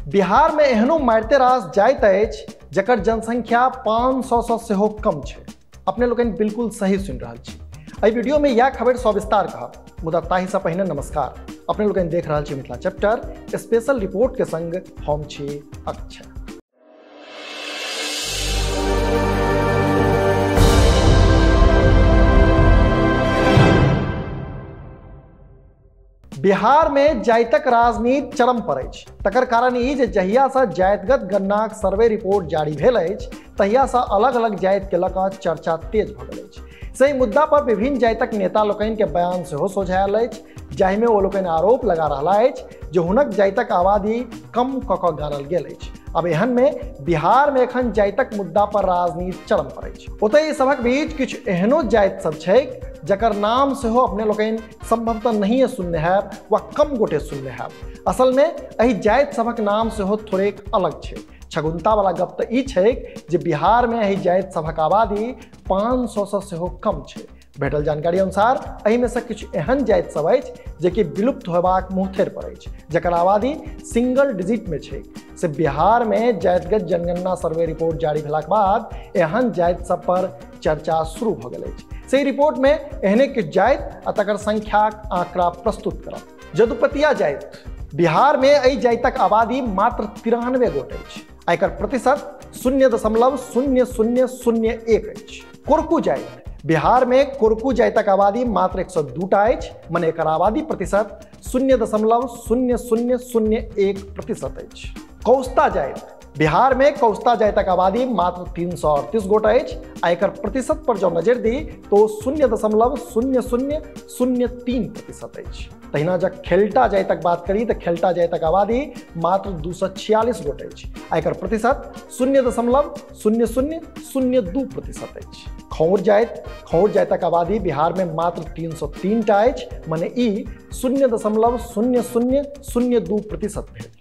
बिहार में एहनो मारिते रास जाइत अछि जकर जनसंख्या 500 सँ सेहो कम छै। अपने लोकनि बिल्कुल सही सुनि रहल छी। एहि वीडियो में यह खबर सविस्तार कहब, मुदा ताहिसँ पहिने नमस्कार। अपने लोकनि देख रहल छी मिथिला चैप्टर स्पेशल रिपोर्ट के संग हम छी अक्षय। बिहार में जातिक राजनीति चरम पर अछि। तकर कारण ई जे जहियासँ जातिगत गणनाक सर्वे रिपोर्ट जारी भेल अछि तहियासँ अलग अलग जाति के लऽ कऽ चर्चा तेज भऽ गेल अछि। सही मुद्दा पर विभिन्न जातिक नेता लोकनि के बयान सेहो सोझायल अछि, जाहिमे ओ लोकनि आरोप लगा रहला अछि जे हुनक जातिक आबादी कम कऽ कऽ गानल गेल अछि। अब एहन में बिहार में एखन जातिक मुद्दा पर राजनीति चरम पर अछि। ओतहि सभक बीच किछु एहनो जाति सब छै जकर नाम सेहो अपने लोकनि संभवतः नहिए सुनने हैब वा कम गोटे सुनने हैब। असल में एहि जाति सभक नाम सेहो थोड़ेक अलग छै। छगुनता वाला गप तऽ ई छै जे बिहार में एहि जाति सभक आबादी 500 सँ सेहो कम छै। भेटल जानकारी अनुसार एहिमे सँ किछु एहन जाति सब अछि जेकि विलुप्त होयबाक मुँहथेर पर अछि, जकर आबादी सिंगल डिजिट में छै। से बिहार में जातिगत जनगणना सर्वे रिपोर्ट जारी भेलाक बाद एहन जाति सब पर चर्चा शुरू भऽ गेल अछि। से रिपोर्ट में एहने किछु जाति आ तकर संख्याक आंकड़ा प्रस्तुत करब। जदुपतिया जाति, बिहार में एहि जातिक आबादी मात्र 93 गोट अछि आ एकर प्रतिशत 0.0001 अछि। कोरकू जाति, बिहार में कोरकू जातिक आबादी मात्र 102 टा अछि, मने एकर आबादी प्रतिशत 0.0001% अछि। कौस्ता जाति, बिहार में कौस्ता जातिक आबादी मात्र 338 गोट अछि आ एकर प्रतिशत पर जँ नजरि दी तो 0.0003% अछि। तहिना जँ खेलटा जातिक बात करी तऽ खेलटा जातिक आबादी मात्र 246 गोट अछि आ एकर प्रतिशत 0.0002% अछि। खौर जाति, खौर जातिक आबादी बिहार में मात्र 303 टा अछि, मने ई 0.0002% भेल।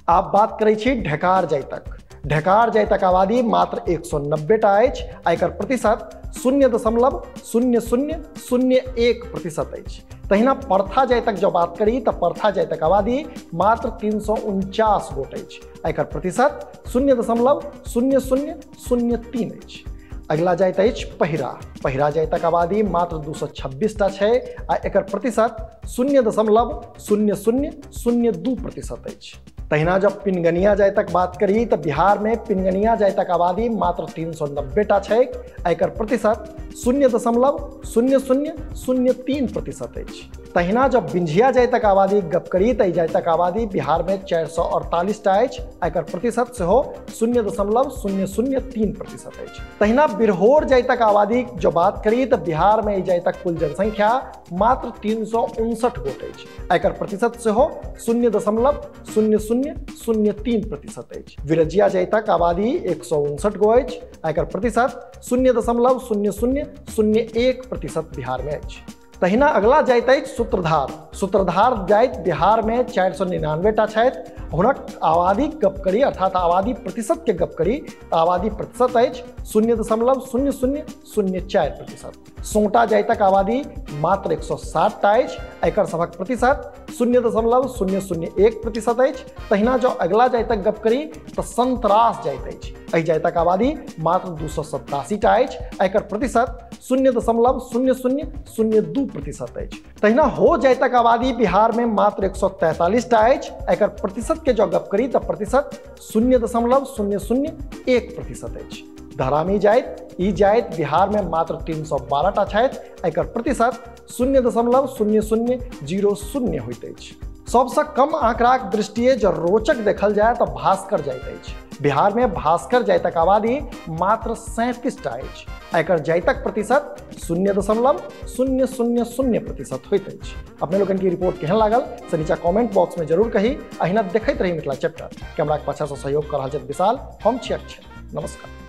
आब बात करै छी ढेकार जातिक। ढेकार जातिक आबादी मात्र 190 टा अछि आ एकर प्रतिशत 0.0001% अछि। तहिना परथा जातिक जँ बात करी तऽ परथा जातिक आबादी मात्र 349 गोट अछि आ एकर प्रतिशत 0.0003 अछि। अगिला जाति अछि पहिरा। पहिरा जातिक आबादी मात्र 226 टा छै आ एकर प्रतिशत 0.0002% अछि। तहिना जब पिनगनिया जातिक बात करी तऽ बिहार में पिनगनिया जातिक आबादी मात्र 390 टा छै आ एकर प्रतिशत 0.0003% अछि। तहिना जब बिंझिया जातिक आबादी गप करी तऽ एहि जातिक आबादी बिहार में 448 टा अछि आ एकर प्रतिशत सेहो 0.003% अछि। तहिना बिरहोर जातिक आबादी जँ बात करी तऽ बिहार में एहि जातिक कुल जनसंख्या मात्र 359 गोट अछि आ एकर प्रतिशत सेहो 0.0003% अछि। विरजिया जातिक आबादी 159 गो अछि आ एकर प्रतिशत 0.0001% बिहार में अछि। तहिना अगला जाति अछि सूत्रधार। सूत्रधार जाति बिहार में 499 टा छथि। हुनक आबादी गप करी अर्थात आबादी प्रतिशत के गप करी तऽ आबादी प्रतिशत अछि 0.0004%। सोंटा जातिक आबादी मात्र 107 टा अछि, एकर सभक प्रतिशत 0.001% अछि। तहिना जँ अगला जातिक गप करी तऽ संतरास जाति अछि। एहि जातिक आबादी मात्र 287 टा अछि, एकर प्रतिशत 0.0002% अछि। तहिना हो जातिक आबादी बिहार में मात्र 143 टा अछि, एकर प्रतिशत के जँ गप करी तऽ प्रतिशत 0.001% अछि। धरामी जाति, ई जाति बिहार में मात्र 312 टा छथि, एकर प्रतिशत 0.0000 होइत अछि। सबसँ कम आंकड़ाक दृष्टिए जँ रोचक देखल जाय तऽ भास्कर जाति अछि। बिहार में भास्कर जातिक आबादी मात्र 37 टा अछि, एकर जातिक प्रतिशत 0.000% होइत अछि। अपने लोकनि की रिपोर्ट केहन लागल से नीचा कमेंट बॉक्स में जरूर कही। अहिना देखैत रही मिथिला चैप्टर। कैमराक पाछाँ सँ सहयोग कऽ रहल छथि विशाल, हम छी अक्षय। नमस्कार।